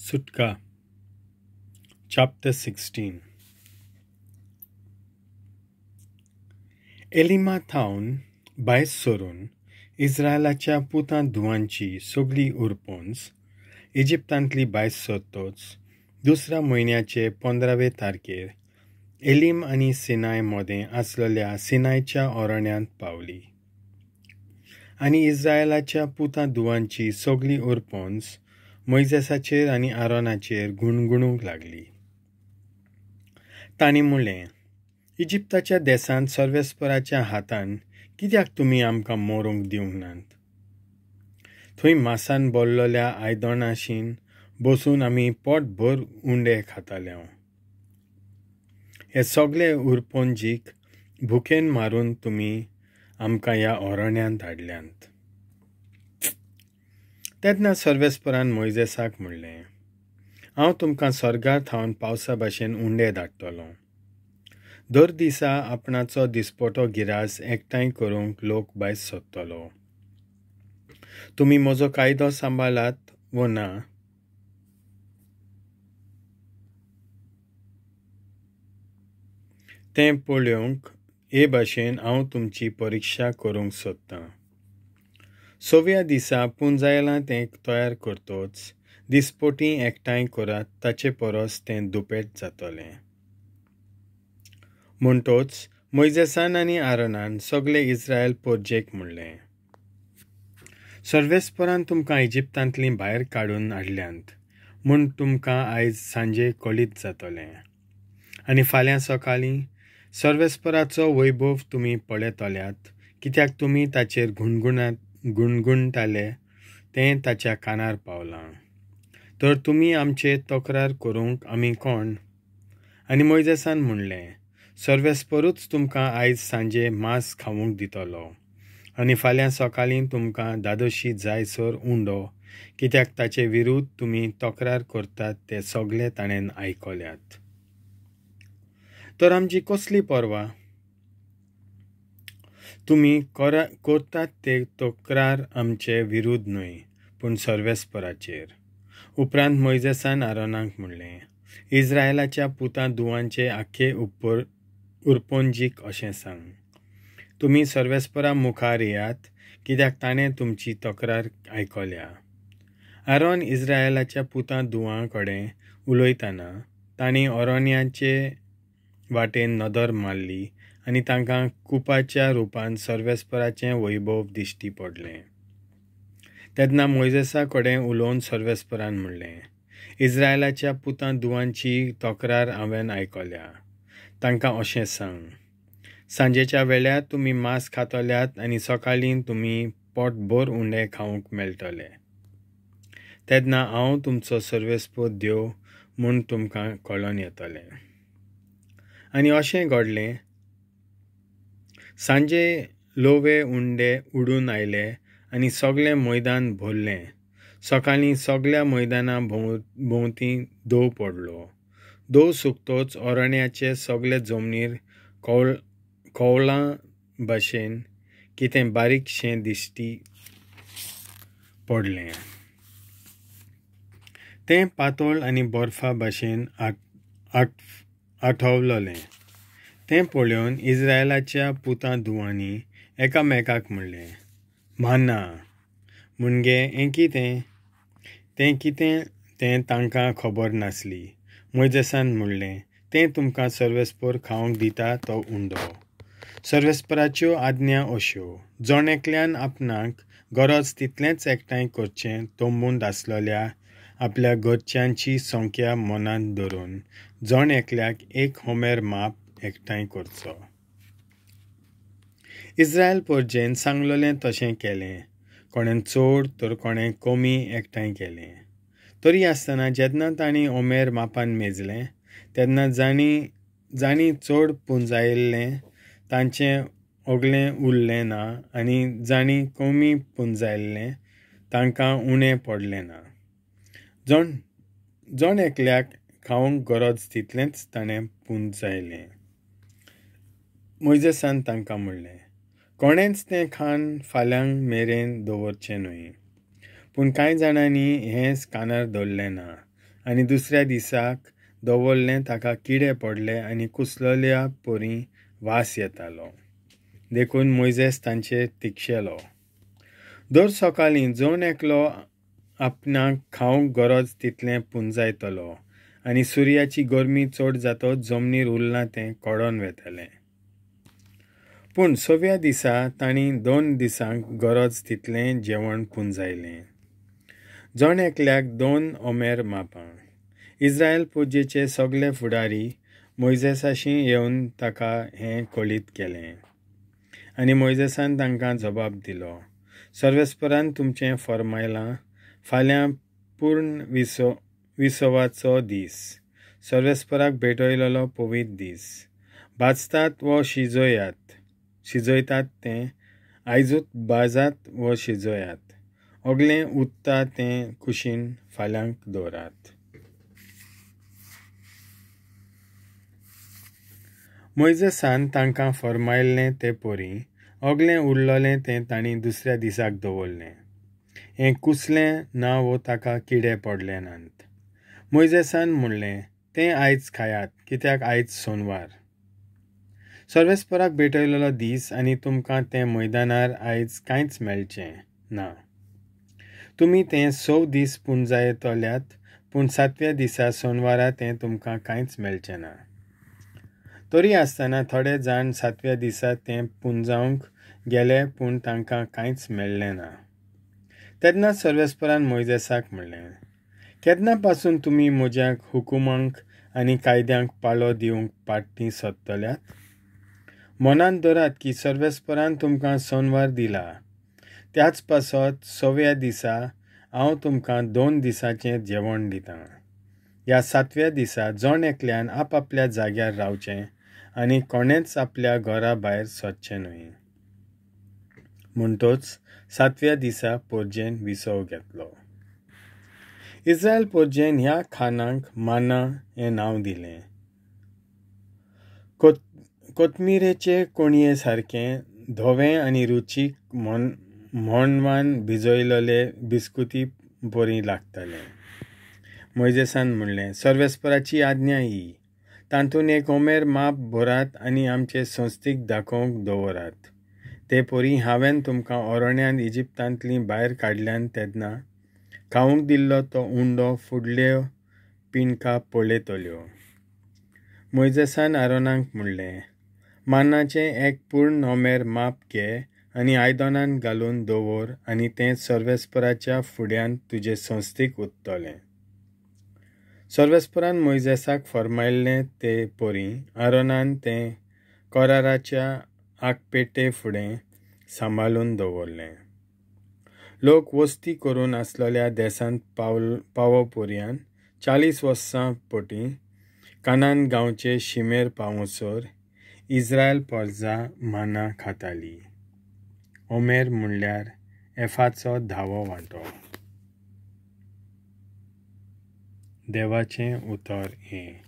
सुटका चॅप्टर 16. एलिमा थावन भायर सरून इस्रायलाच्या पुतां धुवांची सगळी उरपोंस इजिप्तांतली भायर सरतोच दुसऱ्या म्हयन्याचे 15वे तारखेर एलीम आनी सिनाय मदें आसलेल्या सिनायच्या अरण्यांत पावली. आनी इस्रायलाच्या पुतां धुवांची सगळी उरपोंस मोयजेसाचेर आनी आरोनाचेर गुणगुणूंक लागली. तांणी म्हणलें, इजिप्ताच्या देशांत सर्वेस्पराच्या हातान कित्याक तुमी आमकां मरूंक दिवंक नात? थंय मासान भरलेल्या आयदनाशीन बसून आमी पोटभर उंडे खाताले. हे सगळे उरपोंजीक भुकेन मारून तुमी आमकां ह्या अरण्यांत हाडल्यांत. तेन्ना सर्वेस्परान मोयजेसाक म्हणलें, हांव तुमकां स्वर्गार थावन पावसा भाशेन उंडे धाडटलो. दर दिसा आपणाचो दिसपटो गिरास एकठांय करूंक लोक भायर सोदतलो. तुमी म्हजो कायदो सांबाळात वो ना तें पळोवंक हे भाशेन हांव तुमची परिक्षा करूंक सोदतां. 6व्या दिसा पुंजायलां तें तयार करतोच दिसपटी एकठांय करात, ताचे परस तें दुपेट जातलें. म्हणटोच मोयजेसान आनी आरोनान सगळे इस्रायल पोरजेक म्हणलें, सर्वेस्परान तुमकां इजिप्तांतलीं भायर काडून हाडल्यांत म्हूण तुमकां आयज सांजे कळीत जातलें. आनी फाल्यां सकाळीं सर्वेस्पराचो वैभव तुमी पळयतल्यात, कित्याक तुमी ताचेर गुणगुणटाले तें ताच्या कानार पावलां. तर तुमी आमचेर तक्रार करूंक आमी कोण? आनी मोयजेसान म्हणलें, सर्वेस्परूच तुमकां आयज सांजे मांस खावंक दितलो आनी फाल्यां सकाळीं तुमकां दादोशी जायसर उंडो, कित्याक ताचे विरुद्ध तुमी तक्रार करतात ते सगळे ताणें आयकल्यात. तर आमची कसली पर्वा? तुमी करतात ते तक्रार आमचे विरुद्ध न्हय, पूण सर्वेस्पराचेर. उपरांत मोयजेसान आरोनाक म्हणलें, इस्रायलाच्या पुतां धुवांचे आख्खे उरपोंजीक अशें सांग, तुमी सर्वेस्परा मुखार येयात, कित्याक ताणें तुमची तक्रार आयकल्या. आरोन इस्रायलाच्या पुतां धुवां कडेन उलयतना तांणी अरण्याचे वाटेन नदर मारली आनी तांकां कुपाच्या रुपान सर्वेस्पराचें वैभव दिश्टी पडलें. तेन्ना मोयजेसा कडेन उलोवन सर्वेस्परान म्हणलें, इस्रायलाच्या पुतां धुवांची तक्रार हांवें आयकल्या. तांकां अशें सांग, सांजेच्या वेळार तुमी मांस खातल्यात आनी सकाळीं तुमी पोटभर उंडे खावंक मेळटले. तेन्ना हांव तुमचो सर्वेस्पर देव म्हूण तुमकां कळोन येतलें. आनी अशें घडलें, सांजे लोवे उंडे उडून आयले आनी सगळें मैदान भरलें. सकाळीं सगळ्या मैदाना भोंवती दव पडलो. दव सुकतोच अरण्याचे सगळे जमनीर कवळां भाशेन कितें बारीकशें दिश्टी पडलें. तें पातळ आनी बर्फा भाशेन आठवलें. तें पळोवन इस्रायलाच्या पुतां धुवांनी एकामेकाक म्हणलें, मान्ना मुणगे हें कितें? तें कितें तें तांकां खबर नासली. मोयजेसान म्हणलें, तें तुमकां सर्वेस्पर खावंक दिता तो उंडो. सर्वेस्पराच्यो आज्ञा अश्यो, जण एकल्यान आपणाक गरज तितलेंच एकठांय करचें. तंबूंत आसलेल्या आपल्या घरच्यांची संख्या मनांत धरून जण एकल्याक एक होमेर माप एकठांय करचो. इस्रायल पोरजेन सांगलेलें तशें केलें. कोणें चड तर कोणें कमी एकठांय केलें. तरी आसतना जेन्ना तांणी ओमेर मापान मेजलें तेन्ना जांणी चड पुंजायल्लें तांचें ओगलें उरलें ना आनी जांणी कमी पुंजायल्लें तांकां उणें पडलें ना. जण एकल्याक खावंक गरज तितलेंच ताणें पुंजायलें. मोयजेसान तांकां म्हणलें, कोणेंच तें खाण फाल्यां मेरेन दवरचें न्हय. पूण कांय जाणांनी हें कानार धरलें ना आनी दुसऱ्या दिसाक दवरलें ताका किडे पडले आनी कुसलेल्या परी वास येतालो. देखून मोयजेस तांचेर तिक्षेलो. दर सकाळीं जण एकलो आपणाक खावंक गरज तितलें पुंजायतलो आनी सुर्याची गरमी चड जातच जमनीर उरलां तें कडोन वेतलें. पूण सव्या दिसा तांणी 2 दिसांक गरज तितलें जेवण पुंजायलें. जण एकल्याक 2 ओमेर मापां. इस्रायल पुजेचे सगळे फुडारी मोयजेसाशी येवन ताका हें कळीत केलें आनी मोयजेसान तांकां जबाब दिलो, सर्वेस्परान तुमचें फर्मायलां, फाल्यां पूर्ण विसवाचो दीस, सर्वेस्पराक भेटयलेलो पवित्र दीस. भाजतात वो शिजयतात तें आयजूच भाजात वो शिजयात, ओगलें उत्ता तें कुशीन फाल्यांक दवरात. मोयजेसान तांकां फर्मायल्लें ते परी ओगलें उरलेलें तें तांणी दुसऱ्या दिसाक दवरलें. हें कुसलें ना वो ताका किडे पडले नात. मोयजेसान म्हणलें, तें आयज खायात, कित्याक आयज सोनवार, सर्वेस्पराक भेटयलेलो दीस आनी तुमकां तें मैदानार आयज कांयच मेळचें ना. तुमी तें 6 दीस पुंजायतल्यात, पूण 7व्या दिसा सोनवारा तें तुमकां कांयच मेळचें ना. तरी आसतना थोडे जाण 7व्या दिसा तें पुंजावंक गेले, पूण तांकां कांयच मेळ्ळें ना. तेन्ना सर्वेस्परान मोयजेसाक म्हणलें, केन्ना पासून तुमी म्हज्या हुकुमांक आनी कायद्यांक पाळो दिवंक पाटी सोदतल्यात? मनांत दवरात की सर्वेस्परान तुमकां सोनवार दिला, त्याच पासत 6व्या दिसा हांव तुमकां 2 दिसांचें जेवण दितां. ह्या 7व्या दिसा जण एकल्यान आपापल्या जाग्यार रावचें आनी कोणेंच आपल्या घरा भायर सरचें न्हय. म्हणटच 7व्या दिसा पोरजेन विसव घेतलो. इस्रायल पोरजेन ह्या खाणाक माना हें नांव दिलें. कोथमिरेचे कोणये सारकें धवें आनी रुचीक मोणवान भिजयलेले बिस्कुती बरी लागतालें. मोयजेसान म्हणलें, सर्वेस्पराची आज्ञा ही, तातूंत एक ओमेर माप भरात आनी आमचे संस्थीक दाखोवंक दवरात. ते परी हांवें तुमकां अरण्यांत इजिप्तांतलीं भायर काडल्यान तेन्ना खावंक दिल्लो तो उंडो फुडल्यो पिणका पळयतल्यो. मोयजेसान आरोनाक म्हणलें, मानाचें एक पूर्ण ओमेर माप घे आनी आयदनान घालून दवर आनी तें सर्वेस्पराच्या फुड्यांत तुजे संस्थीक उत्तलें. सर्वेस्परान मोयजेसाक फर्मायल्लें ते परी आरोनान तें कराराच्या आगपेटे फुडें सांबाळून दवरलें. लोक वस्ती करून आसलेल्या देसांत पावो पर्यंत 40 वर्सां पटी कानान गांवचे शिमेर पावसर इस्रायल परजा माना खाताली. ओमेर म्हणल्यार एफाचो 10वो वांटो. देवाचें उतर हें.